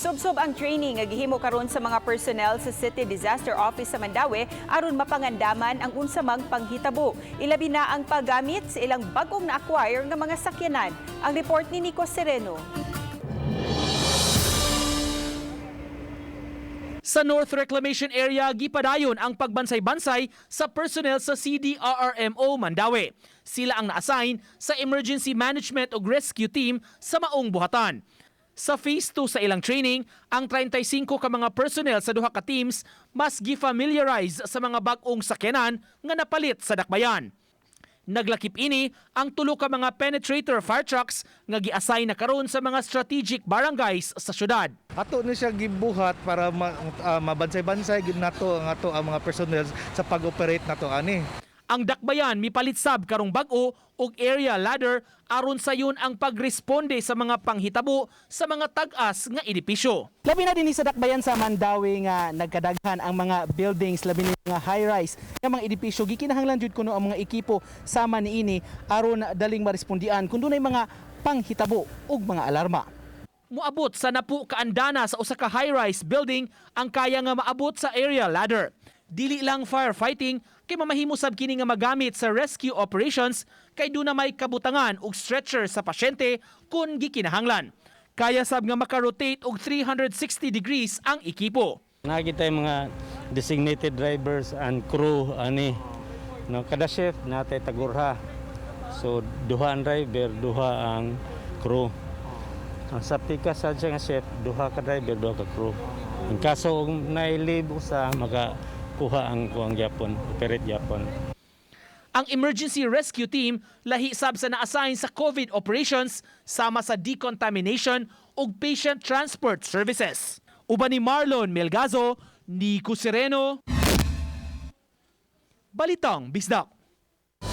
Subsob ang training nga gihimo karon sa mga personnel sa City Disaster Office sa Mandaue aron mapangandaman ang unsa mang panghitabo. Ilabi na ang paggamit sa ilang bag-ong na-acquire nga mga sakyanan. Ang report ni Nico Sereno. Sa North Reclamation Area, gipadayon ang pagbansay-bansay sa personnel sa CDRRMO Mandaue. Sila ang na-assign sa Emergency Management ug Rescue Team sa maong buhatan. Sa Phase 2 sa ilang training, ang 35 ka mga personnel sa duha ka teams mas gi-familiarize sa mga bag-ong sakyanan nga napalit sa dakbayan. Naglakip ini ang tulo ka mga penetrator fire trucks nga gi-assign na karon sa mga strategic barangays sa syudad. Ato ni siya gibuhat para mabansay-bansay gid nato ang ato ang mga personnel sa pag-operate nato ani. Ang dakbayan mipalit sab karong bag-o og area ladder aron sayon ang pagresponde sa mga panghitabo sa mga tag-as nga edipisyo. Labi na din sa dakbayan sa Mandaue nga nagkadaghan ang mga buildings, labi ni mga high-rise nga mga edipisyo, gikinahanglan jud kuno ang mga ekipo sama niini aron daling marespondian kung dunay mga panghitabo ug mga alarma. Moabot sa napu kaandana sa usa ka high-rise building ang kaya nga maabot sa area ladder. Dili lang firefighting kay mamahimo sab kini nga magamit sa rescue operations kay duna may kabutangan og stretcher sa pasyente kun gikinahanglan. Kaya sab nga maka-rotate og 360 degrees ang ekipo. Naa gyud tay mga designated drivers and crew ani. No, kada shift naa tay tag-urha. So duha ang driver, duha ang crew. Ang sa pikas sa nga shift, duha ka driver, duha ka crew. In kaso og nailib usa, makakuha ang kuang gyapon, operate gyapon. Ang emergency rescue team lahi sab sa na-assign sa COVID operations sama sa decontamination ug patient transport services. Uban ni Marlon Melgazo, Nico Sereno, Balitang Bisdak.